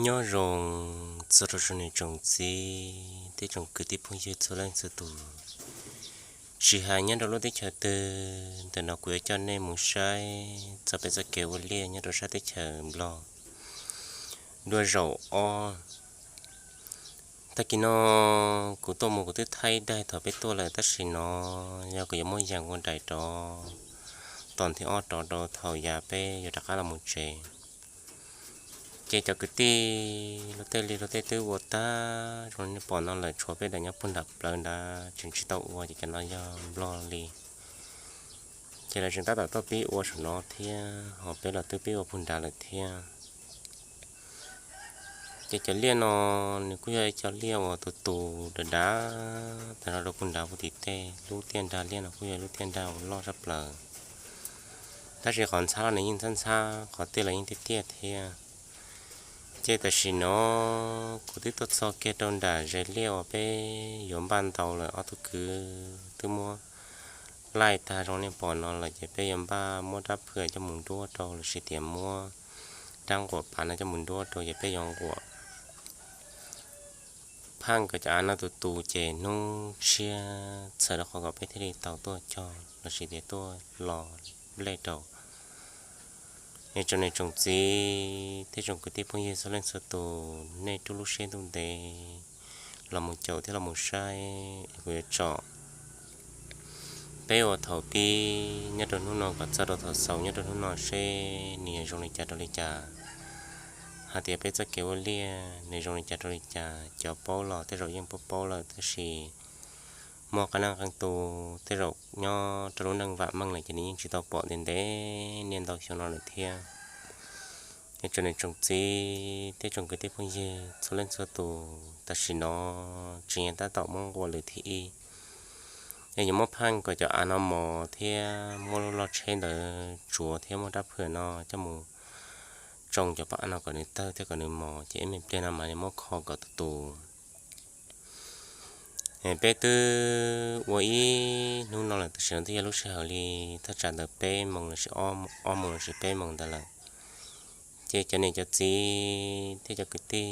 Nyob zoo txog rau tsoom niam tsoom txiv thiab tsoom kwv tij phooj ywg txhua leej txhua tus, tsis hais nyob rau lub teb chaws twg, ntawm no kuv yuav coj nej mus saib txog peb txoj kev ua liaj nyob rau sab teb chaws Nplog dua zaum ob. Tag kis no kuv tuaj mus kuv twb thaij daim thaum peb tuaj lawm, tab sis no yog kuv yuav muab yees ua daim rov, tom nthib ob rov rau thaum yav peb yuav rov qab los mus tsev. Ces cov kwv tij luag tej li luag tej twb ua tag zoo li nej pom no lawm, tshuav peb daim nyob puag nram plawv nrad tseem tsis tau ua, ces cov no yog Nplog li. Ces lawv tseem tab tom tuaj pib ua saum no thiab, ho peb los twb pib ua puag nrad lawm thiab. Ces cov liaj no nws kuj yog ib cov liaj uas tus tus dav dav, tag nrho rau puag nrad puag tim tej. Lub tiaj nrag liaj no kuj yog lub tiaj nrag uas loj tshaj plaws, tab sis qhov ntxhab los nws yeej ntxhab ntxhab, qhov tiaj los yeej tiaj tiaj thiab. Ces tam sim no kuv twb tuaj txog kiag rau nram ze liaj uas peb yuav npaj ntaus lawm, ob tug kwv twb muab laij tag zoo li nej pom no lawm, ces peb yuav npaj muab rab phwm coj mus nruab rau lossis tias muab rab nquam pav no coj mus nruab rau, ces peb yuav nquam phaj kom cov av no tus tus, ces hnub tshiab txhawm rau qhov kom peb thiaj li tau tuaj cog lossis tias tuaj lo nplej rau. Es tsoom niam tsoom txiv thiab tsoom kwv tij phooj ywg txhua leej txhua tus, nej rub lub siab ntuj ntev los mus caum thiab los mus saib, kuv yuav tsom peb ua thaum pib nyob rau hnub no kom txog rau thaum xaus nyob rau hnub no seb nws yuav zoo li cas rau li cas, hais tias peb txoj kev ua liaj nws zoo li cas rau li cas. Cov paub los tej zaum yeej paub paub lawm, tab sis muaj qee leej qee tus tej zaum nyob rau lub neej vam meej lawm ces nws yeej tsis tau pom ntev ntev niaj ntau xyoo no lawm thiab. Es tsoom niam tsoom txiv thiab tsoom kwv tij phooj ywg txhua leej txhua tus, tam sim no tseem yog tab tom muab nquam lwm thib ib, es yuav muab phaj kom cov av no mos thiab muab lub loj tsheb ntawd tsuav thiab muab rab phwm no coj mus tsoo cov pob av no kom nws tawg thiab kom nws mos, ces ib me pliag no mam li muab kho kom tus tus. Peb twb ua ib hnub no lawm, tam sim no twb yog lub sij hawm li thaj tsam ntawm peb moos lossis ob moos lossis peb moos ntawd lawm. Ces cov niam cov txiv thiab cov kwv tij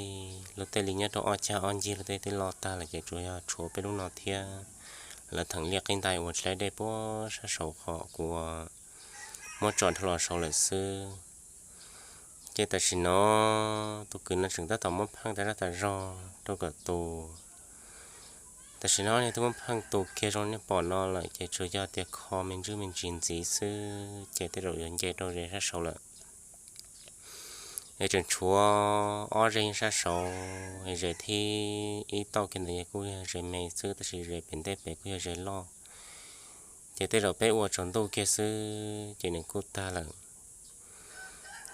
luag tej li nyob rau ob cag ob ncig luag tej twb lo tag lawm, ces tsuas yog tshuav peb lub no thiab. Lawv theem liaj qib ntais uas tsis laib dej puag sab saud qhov kuv muab tsom dhau los saud lawm xwb. Ces tam sim no tus kwv no tseem tab tom muab phaj tas zaj tas zog rau kom tus. Tam sim no niag twb muab phaj tus kiag zoo nej pom no lawm, ces tsuas yog tias kho me ntsis me ntsis ntxiv xwb ces tej zaum yuav nce rau ze sab saud lawm. Es tseem tshuav ob ze sab saud, ze thib ib tauj kiag ntawd kuj yog ze me xwb, tab sis ze pem ntej pem kuj yog ze loj. Ces tej zaum peb ua tsaus ntuj kiag xwb ces nws kuj tag lawm.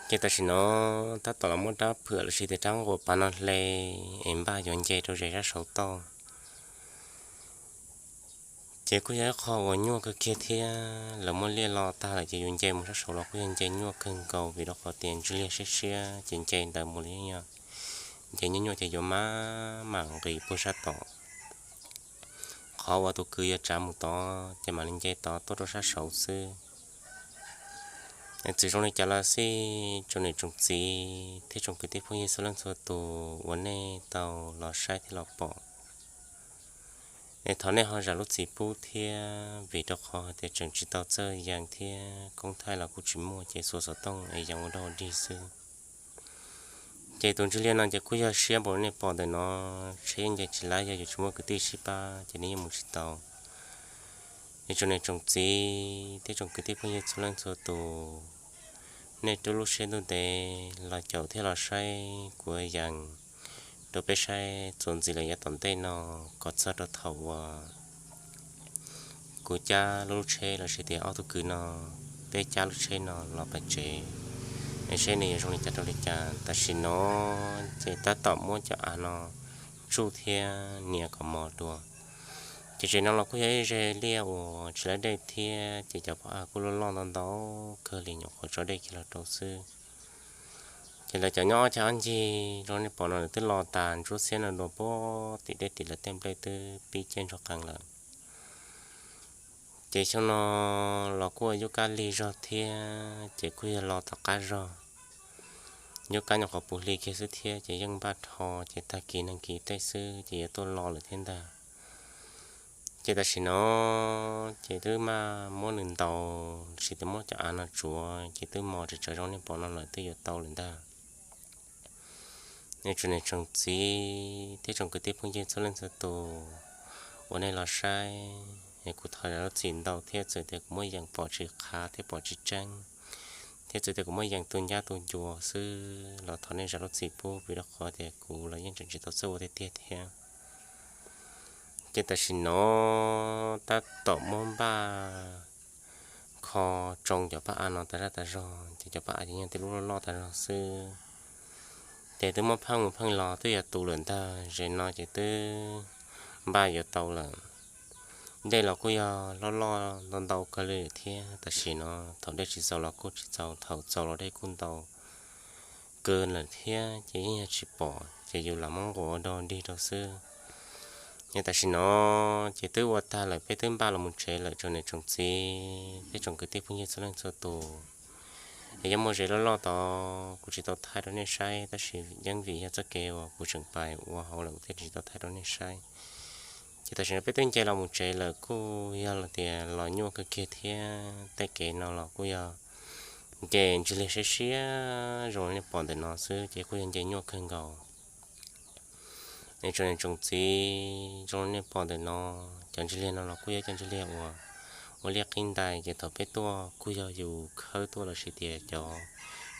Ces tam sim no tab tom los muab rab phwm lossis tias rab nquam pav no hle es npaj yuav nce rau ze sab saud tauj. Ces kuj yog ib qho uas nyuaj kawg kiag thiab, lawv muab liaj lo tag lawm ces yus nce mus sab saud los kuj yog nce nyuaj kawg nkaus vim rau qhov tias ntswg liaj siab siab ces nce ntawd mus los yeej yog nce nyuaj nyuaj ces yuav maj mam nqis puag sab tod. Qhov uas tus kwv yuav tsav mus tod ces mam li nce tod tuaj rau sab saud xwb. Es txawm zoo li cas los xij tsoom niam tsoom txiv thiab tsoom kwv tij phooj ywg txhua leej txhua tus uas nej tau los saib thiab los pom, es thov nej ho zam lub txim pub thiab, vim rau qhov hais tias tseem tsis tau txawj yees thiab koob thaij los kuj tsis muaj ces xuas xov tooj es yees ua dog ua dig xwb. Ces tus ntswg liaj no ces kuj yog siab npaum li nej pom ntawm no, tsheb yeej nce tsis laib, yog yus tsis muaj kwv tij sib pab ces nws yeej mus tsis tau. Es tsoom niam tsoom txiv thiab tsoom kwv tij phooj ywg txhua leej txhua tus, nej rub lub siab ntuj ntev los caum thiab los saib kuv yees rau peb saib txuas ntxiv lawm yav tom ntej no, kom txog rau thaum uas kuv cab lub lub tsheb lossis tias ob tug kwv no, peb cab lub tsheb no los pem tsev, es seb nws yuav zoo li cas rau li cas. Tam sim no ces tab tom muab cov av no tsuj thiab nias kom mos dua. Ces tsev no los kuj yog ib ze liaj uas tsis laib dej thiab, ces cov pob av kuj loj loj ntau ntau kawg li, nyuam qhuav tso dej kiag los rau xwb. Ces lawv cov nyob ob cag ob ncig zoo nej pom no lawv twb lo tas ntsuab xiab no dua puag tim dej tim lawv tej nplej twb pib ciaj ntsuag qees lawm. Ces xyoo no los kuj ua yuj kab lig zog thiab, ces kuj yog lo tom qab zog. nyuj kab nyuam qhuav puv hli kiag xwb thiab ces yeej npaj rho ces tag kis neeg kis tej xwb ces yuav tuaj lo lawm thiab ntag. Ces tam sim no ces twb maj muab nws ntaus, tab sis twb muab cov av no tsuav ces twb mos tsis tsawv zoo nej pom no lawm, twb yuav tau lawm ntag. Nej tsoom niam tsoom txiv thiab tsoom kwv tij phooj ywg txhua leej txhua tus uas nej los saib, es kuv thov zam lub txim ntau thiab txawm tias kuv muab yeem pom tsis qhav thiab pom tsis tseeb, thiab txawm tias kuv muab yeem tu ncab tu ncua xwb los thov nej zam lub txim pub, vim rau qhov tias kuv los yeej tseem tsis tau txawj ua tiag tiag thiab. Ces tam sim no tab tom muab npaj kho tsoo cov paj av no tas zaj tas zog, ces cov paj av ces yeej tej lub loj loj tas zog xwb. Ces twb muab pheej mus pheej los twb yuav tu lawm ntag, ze no ces twb npaj yuav tau lawm. Dej los kuj yog loj loj ntau ntau kawg li thiab, tam sim no thaum dej tsis txaus los kuj tsis txaus, thaum txaus los dej kuj ntau kawg lawm thiab, ces yeej yog tsis pom ces yus lam muab nquas ua dog dig rau xwb. Ces tam sim no ces twb ua tag lawm, peb twb npaj los mus tsev lawm tsoom niam tsoom txiv thiab tsoom kwv tij phooj ywg txhua leej txhua tus. Es yeej muaj ze loj loj tod kuv tsis tau thaij rau nej saib, tab sis yeej vim yog txoj kev uas kuv tseem pais ua hauj lwm thiaj tsis tau thaij rau nej saib. Ces tam sim no peb twb nce los mus tsev lawm, kuj yog tias los nyuaj kawg kiag thiab, tej kev no los kuj yog nce ntsis liag siab siab zoo li nej pom ntawm no xwb, ces kuj yog nce nyuaj kawg nkaus. Nej tsoom niam tsoom txiv, zoo li nej pom ntawm no, cov ntsis liag no los kuj yog cov ntsis liag uas ua liaj qib ntais, ces thaum peb tuaj kuj yog yus khawb tuaj los sis tias cov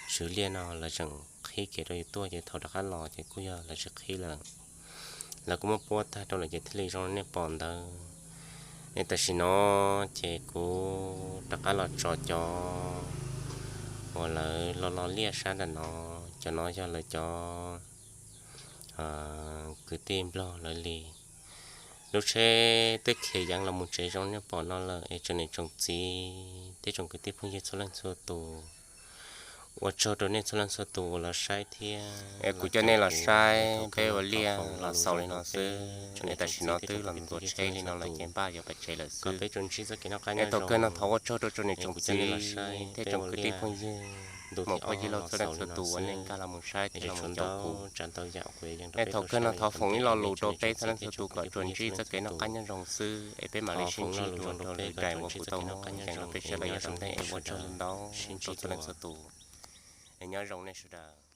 tswv liaj no lawv tseem qhib kev rau yus tuaj, ces thaum rov qab los ces kuj yog lawv tsis qhib lawm, lawv kuj muab puab tag rau lawm ces thiaj li zoo li nej pom ntawd. Nej tam sim no ces kuv rov qab los tso cov uas lawv lo lo liaj sab nram no, cov no yog lawv cov kwv tij Nplog lawv li. Lub tsheb twb khiav yeev los mus tsev zoo li nej pom no lawm es tsoom niam tsoom txiv thiab tsoom kwv tij phooj ywg txhua leej txhua tus, ua tsaug rau nej txhua leej txhua tus uas los saib thiab. Es kuv coj nej los saib peb ua liaj los xaus li no xwb, es tam sim no twb los ntuas tsheb li no lawm ces npaj yuav pais tsev lawm xwb. Es thaum kawg no thov ua tsaug rau tsoom niam tsoom txiv thiab tsoom kwv tij phooj ywg, muam phauj yij laug txhua leej txhua tus uas nej nkag los mus saib thiab los mus caum kuv. Es thaum kawg no thov foom ib lo lus rau peb txhua leej txhua tus kom tsuas ntsib txoj kev noj qab nyob zoo xwb, es peb mam li sib ntsib dua rau lwm daim uas kuv tau muab ncees rau peb sawv daws nyob rau ntej, es ua tsaug ntau ntau rau txhua leej txhua tus, es nyob zoo nej sawv daws.